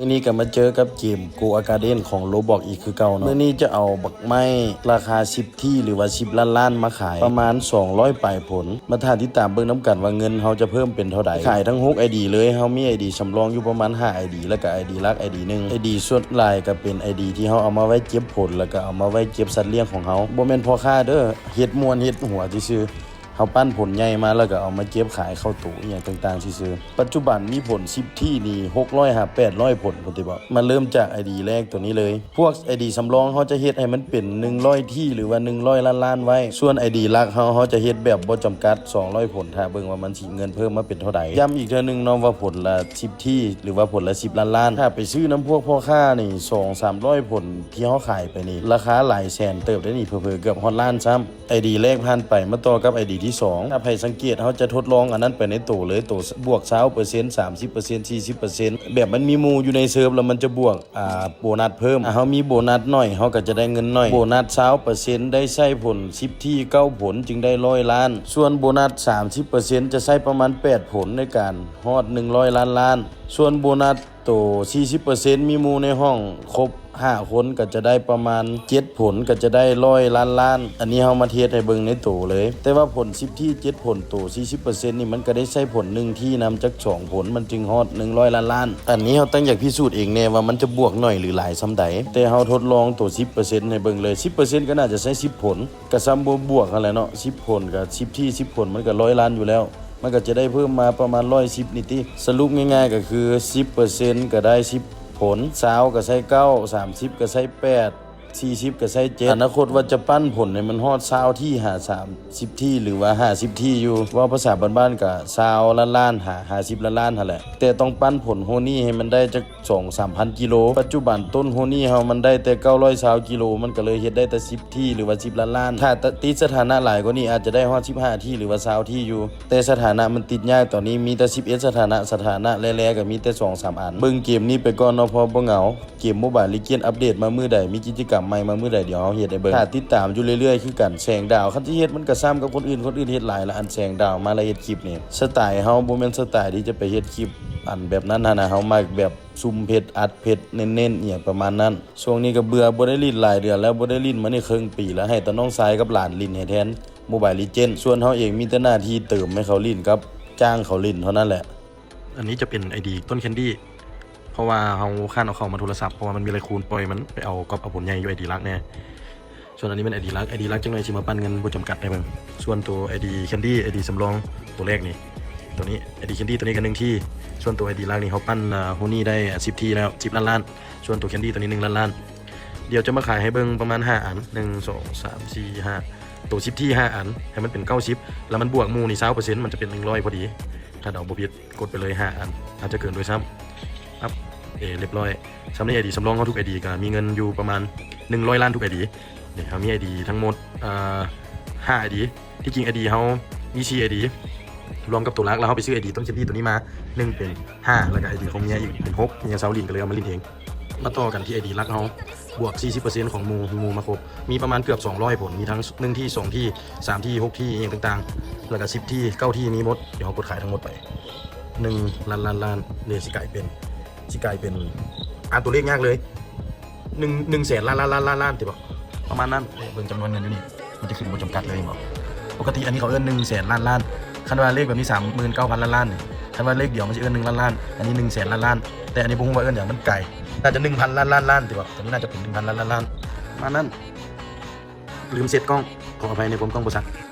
ມື້ນີ້ກໍມາເຈີກັບເກມ Go Garden ຂອງ Roblox ອີກຄືເກົ່າເນາະ. ມື້ນີ້ຈະເອົາບັກໄມ້ລາຄາສິບທີ່ ຫຼືວ່າສິບລ້ານລ້ານມາຂາຍ ປະມານສອງຮ້ອຍປາຍຜົນ. ມາຖ້າຕິດຕາມເບິ່ງນຳກັນວ່າເງິນເຮົາຈະເພີ່ມເປັນເທົ່າໃດ. ຂາຍທັງຫົກ ໄອດີ ເລີຍ. ເຮົາມີ ໄອດີ ສຳລອງຢູ່ປະມານຫ້າ ໄອດີ ແລ້ວກໍ ໄອດີ ຫຼັກ ໄອດີ ໜຶ່ງ. ໄອດີສ່ວນຫຼາຍກໍເປັນ ໄອດີ ທີ່ເຮົາເອົາມາໄວ້ເກັບຜົນ ແລ້ວກໍເອົາມາໄວ້ເກັບສັດລ້ຽງຂອງເຮົາ. ບໍ່ແມ່ນພໍ່ຄ້າເດີ້ ເຮັດມ່ວນເຮັດຫົວຊື່ໆ. ເຮົາປັ້ນຜົນໃຫຍ່ມາ ແລ້ວກໍເອົາມາເກັບຂາຍເຂົ້າໂຕອີ່ຫຍັງຕ່າງໆຊື່ໆ. ປັດຈຸບັນມີຜົນສິບທີ່ນີ້ ຫົກຮ້ອຍຫາແປດຮ້ອຍຜົນພຸ້ນຕິເບາະ. ມາເລີ່ມຈາກ ໄອດີ ແລກໂຕນີ້ເລີຍ. ພວກ ໄອດີ ສຳລອງເຮົາຈະເຮັດໃຫ້ມັນເປັນໜຶ່ງຮ້ອຍທີ່ ຫຼືວ່າໜຶ່ງຮ້ອຍລ້ານລ້ານໄວ້. ສ່ວນ ໄອດີ ຫຼັກເຮົາ ເຮົາຈະເຮັດແບບບໍ່ຈຳກັດ ສອງຮ້ອຍຜົນ ຖ້າເບິ່ງວ່າມັນຊິເງິນເພີ່ມມາເປັນເທົ່າໃດ. ຢ້ຳອີກເທື່ອໜຶ່ງເນາະວ່າຜົນລະສິບທີ່ ຫຼືວ່າຜົນລະສິບລ້ານລ້ານ. ຖ້າໄປຊື້ນຳພວກພໍ່ຄ້ານີ້ ສອງສາມຮ້ອຍຜົນທີ່ເຮົາຂາຍໄປນີ້ ລາຄາຫຼາຍແສນເຕີບເດ້ນີ້ ເຜີໆເກືອບຮອດລ້ານຊ້ຳ. ໄອດີ ແລກຜ່ານໄປ ມາຕໍ່ກັບ ໄອດີ ທີສອງ. ຖ້າໃຜສັງເກດ ເຮົາຈະທົດລອງອັນນັ້ນໄປໃນໂຕເລີຍ ໂຕບວກຊາວເປີເຊັນ ສາມສິບເປີເຊັນ ສີ່ສິບເປີເຊັນ ແບບມັນມີໝູ່ຢູ່ໃນເສີບ ແລ້ວມັນຈະບວກ ອ່າ ໂບນັດເພີ່ມ. ອ່າ ເຮົາມີໂບນັດໜ້ອຍ ເຮົາກໍຈະໄດ້ເງິນໜ້ອຍ. ໂບນັດຊາວເປີເຊັນ ໄດ້ໃຊ້ຜົນສິບທີ່ ເກົ້າຜົນ ຈຶ່ງໄດ້ຮ້ອຍລ້ານ. ສ່ວນໂບນັດສາມສິບເປີເຊັນ ຈະໃຊ້ປະມານແປດຜົນໃນການຮອດໜຶ່ງຮ້ອຍລ້ານລ້ານ. ສ່ວນໂບນັດ ໂຕສີ່ສິບເປີເຊັນ ມີໝູ່ໃນຫ້ອງຄົບຫ້າຄົນ ກໍຈະໄດ້ປະມານເຈັດຜົນ ກໍຈະໄດ້ຮ້ອຍລ້ານລ້ານ. ອັນນີ້ເຮົາມາເທສໃຫ້ເບິ່ງໃນໂຕເລີຍ. ແຕ່ວ່າຜົນສິບທີ່ ເຈັດຜົນ ໂຕສີ່ສິບເປີເຊັນນີ້ ມັນກໍໄດ້ໃຊ້ຜົນໜຶ່ງທີ່ນຳຈັກສອງຜົນ ມັນຈຶ່ງຮອດໜຶ່ງຮ້ອຍລ້ານລ້ານ. ອັນນີ້ເຮົາຕັ້ງໃຈພິສູດເອງແນ່ວ່າມັນຈະບວກໜ້ອຍຫຼືຫຼາຍສ່ຳໃດ. ແຕ່ເຮົາທົດລອງໂຕສິບເປີເຊັນໃຫ້ເບິ່ງເລີຍ. ສິບເປີເຊັນ ກໍໜ້າຈະໃຊ້ສິບຜົນ ກໍສ່ຳບວກບວກຫັ້ນແຫຼະເນາະ. ສິບຜົນ ກໍສິບທີ່ ສິບຜົນ ມັນກໍຮ້ອຍລ້ານຢູ່ແລ້ວ. ມັນກໍຈະໄດ້ເພີ່ມມາປະມານຮ້ອຍສິບນີ້ຕິ. ສະຫຼຸບງ່າຍໆກໍຄື ສິບເປີເຊັນກໍໄດ້ສິບຜົນ, ຊາວກໍໃຊ້ເກົ້າ, ສາມສິບກໍໃຊ້ແປດ, ສີ່ສິບກໍໃຊ້ເຈັດ. ອະນາຄົດວ່າຈະປັ້ນຜົນໃຫ້ມັນຮອດຊາວທີ່ ຫາສາມສິບທີ່ ຫຼືວ່າຫ້າສິບທີ່ຢູ່. ເວົ້າພາສາບ້ານໆກໍຊາວລ້ານລ້ານ ຫາຫ້າສິບລ້ານລ້ານຫັ້ນແຫຼະ. ແຕ່ຕ້ອງປັ້ນຜົນໂຮນີ້ໃຫ້ມັນໄດ້ຈັກສອງສາມພັນກິໂລ. ປັດຈຸບັນຕົ້ນໂຮນີ້ເຮົາມັນໄດ້ແຕ່ເກົ້າຮ້ອຍຊາວກິໂລ, ມັນກໍເລີຍເຮັດໄດ້ແຕ່ສິບທີ່ ຫຼືວ່າສິບລ້ານລ້ານ. ຖ້າຕິດສະຖານະຫຼາຍກວ່ານີ້ ອາດຈະໄດ້ຮອດສິບຫ້າທີ່ ຫຼືວ່າຊາວທີ່ຢູ່. ແຕ່ສະຖານະມັນຕິດຍາກ, ຕອນນີ້ມີແຕ່ສິບເອັດສະຖານະ, ສະຖານະແລໆກໍມີແຕ່ສອງສາມອັນ. ເບິ່ງເກມນີ້ໄປກ່ອນເນາະ ພໍບໍ່ເຫງົາ. ເກມ Mobile Legends ອັບເດດມາມື້ໃດ, ມີກິດຈະກຳໃໝ່ມາມື້ໃດ, ດຽວເຮົາເຮັດໃຫ້ເບິ່ງ. ຖ້າຕິດຕາມຢູ່ເລື້ອຍໆຄືກັນ, ແສງດາວ. ຄັນຊິເຮັດມັນກໍຊ້ຳກັບຄົນອື່ນ, ຄົນອື່ນເຮັດຫຼາຍລະອັນແສງດາວມາລະເຮັດຄລິບນີ້. ສະໄຕເຮົາບໍ່ແມ່ນສະໄຕທີ່ຈະໄປເຮັດຄລິບອັນແບບນັ້ນຫັ້ນນະ, ເຮົາມັກແບບຊຸ່ມເພັດ ອັດເພັດ ເນັ້ນໆ ອີ່ຫຍັງປະມານນັ້ນ. ຊ່ວງນີ້ກໍເບື່ອ, ບໍ່ໄດ້ຫຼິ້ນຫຼາຍເດືອນແລ້ວ, ບໍ່ໄດ້ຫຼິ້ນມານີ້ເຄິ່ງປີແລ້ວ, ໃຫ້ຕານ້ອງຊາຍກັບຫຼານຫຼິ້ນໃຫ້ແທນ Mobile Legends. ສ່ວນເຮົາເອງມີແຕ່ໜ້າທີ່ເຕີມໃຫ້ເຂົາຫຼິ້ນກັບຈ້າງເຂົາຫຼິ້ນເທົ່ານັ້ນແຫຼະ. ອັນນີ້ຈະເປັນ ໄອ ດີ ຕົ້ນ Candy ເພາະວ່າເຮົາຄ້ານເອົາເຂົ້າມາໂທລະສັບ ເພາະວ່າມັນມີໄລຄູນ, ປ່ອຍມັນໄປເອົາກັອບເອົາຜົນໃຫຍ່ຢູ່ ໄອ ດີ ຫຼັກແດ່. ສ່ວນອັນນີ້ແມ່ນ ໄອ ດີ ຫຼັກ, ໄອ ດີ ຫຼັກ ຈັກໜ່ອຍຊິມາປັ້ນເງິນບໍ່ຈຳກັດໃຫ້ເບິ່ງ. ສ່ວນໂຕ ໄອ ດີ Candy, ໄອ ດີ ສຳລອງ ໂຕແລກນີ້, ໂຕນີ້ ໄອ ດີ Candy ໂຕນີ້ກໍໜຶ່ງທີ່. ສ່ວນໂຕ ໄອ ດີ ຫຼັກນີ້ ເຮົາປັ້ນ ອາ ໂຮນີ້ໄດ້ ອາ ສິບທີ່ແລ້ວ, ສິບລ້ານລ້ານ. ສ່ວນໂຕ Candy ໂຕນີ້ ໜຶ່ງລ້ານລ້ານ. ດຽວຈະມາຂາຍໃຫ້ເບິ່ງປະມານຫ້າອັນ, ໜຶ່ງ ສອງ ສາມ ສີ່ ຫ້າ ໂຕ ສິບທີ່ ຫ້າອັນ, ໃຫ້ມັນເປັນເກົ້າສິບ ແລ້ວມັນບວກໝູ່ນີ້ ຊາວເປີເຊັນ ມັນຈະເປັນໜຶ່ງຮ້ອຍພໍດີ ຖ້າເດົາບໍ່ຜິດ. ກົດໄປເລີຍຫ້າອັນ, ອາດຈະເກີນດ້ວຍຊ້ຳ. ປັບ ເອ ລຽບຮ້ອຍ. ສ່ຳນີ້ ໄອ ດີ ສຳລອງເຮົາທຸກ ໄອ ດີ ກໍມີເງິນຢູ່ປະມານໜຶ່ງຮ້ອຍລ້ານທຸກ ໄອ ດີ. ນີ້ເຮົາມີ ໄອ ດີ ທັງໝົດ ເອີ ຫ້າ ໄອ ດີ. ທີ່ຈິງ ໄອ ດີ ເຮົາມີສີ່ ໄອ ດີ ລວມກັບໂຕຫຼັກ, ແລ້ວເຮົາໄປຊື້ ໄອ ດີ ຕົ້ນ Candy ໂຕນີ້ມາ ໜຶ່ງເປັນຫ້າ ແລ້ວກໍ ໄອ ດີ ຂອງເມຍອີກເປັນຫົກ, ເມຍເຊົາຫຼິ້ນ ກໍເລີຍເອົາມາຫຼິ້ນເອງ. ມາຕໍ່ກັນທີ່ ໄອ ດີ ຫຼັກເຮົາ ບວກສີ່ສິບເປີເຊັນຂອງໝູ່, ໝູ່ມາຄົບ ມີປະມານເກືອບສອງຮ້ອຍຜົນ, ມີທັງໜຶ່ງທີ່, ສອງທີ່, ສາມທີ່, ຫົກທີ່ ອີ່ຫຍັງຕ່າງໆ ແລ້ວກໍສິບທີ່, ເກົ້າທີ່ ມີໝົດ. ດຽວເຮົາກົດຂາຍທັງໝົດໄປ ໜຶ່ງລ້ານລ້ານລ້ານ. ເດ ຊິກາຍເປັນ ຊິກາຍເປັນ ອ່ານຕົວເລກຍາກເລີຍ ໜຶ່ງ ໜຶ່ງແສນລ້ານລ້ານລ້ານລ້ານ ຕິເບາະ ປະມານນັ້ນ. ເບິ່ງຈຳນວນເງິນຢູ່ນີ້ ມັນຈະຂຶ້ນບໍ່ຈຳກັດເລີຍ ເຫັນບໍ່? ປົກກະຕິອັນນີ້ເຂົາເອີ້ນໜຶ່ງແສນລ້ານລ້ານ, ຄັນວ່າເລກແບບນີ້ສາມໝື່ນເກົ້າພັນລ້ານລ້ານ. ຄັນວ່າເລກດຽວມັນຊິເອີ້ນໜຶ່ງລ້ານລ້ານ, ອັນນີ້ໜຶ່ງແສນລ້ານລ້ານ. ແຕ່ອັນນີ້ບໍ່ຮູ້ວ່າເອີ້ນຫຍັງ, ມັນກາຍ ໜ້າຈະໜຶ່ງພັນລ້ານລ້ານລ້ານ ຕິເບາະ. ຕົວນີ້ໜ້າຈະເປັນໜຶ່ງພັນລ້ານລ້ານລ້ານ ປະມານນັ້ນ. ລືມເຊັດກ້ອງ, ຂໍອະໄພໃນຄວາມກ້ອງບໍ່ຊັດ.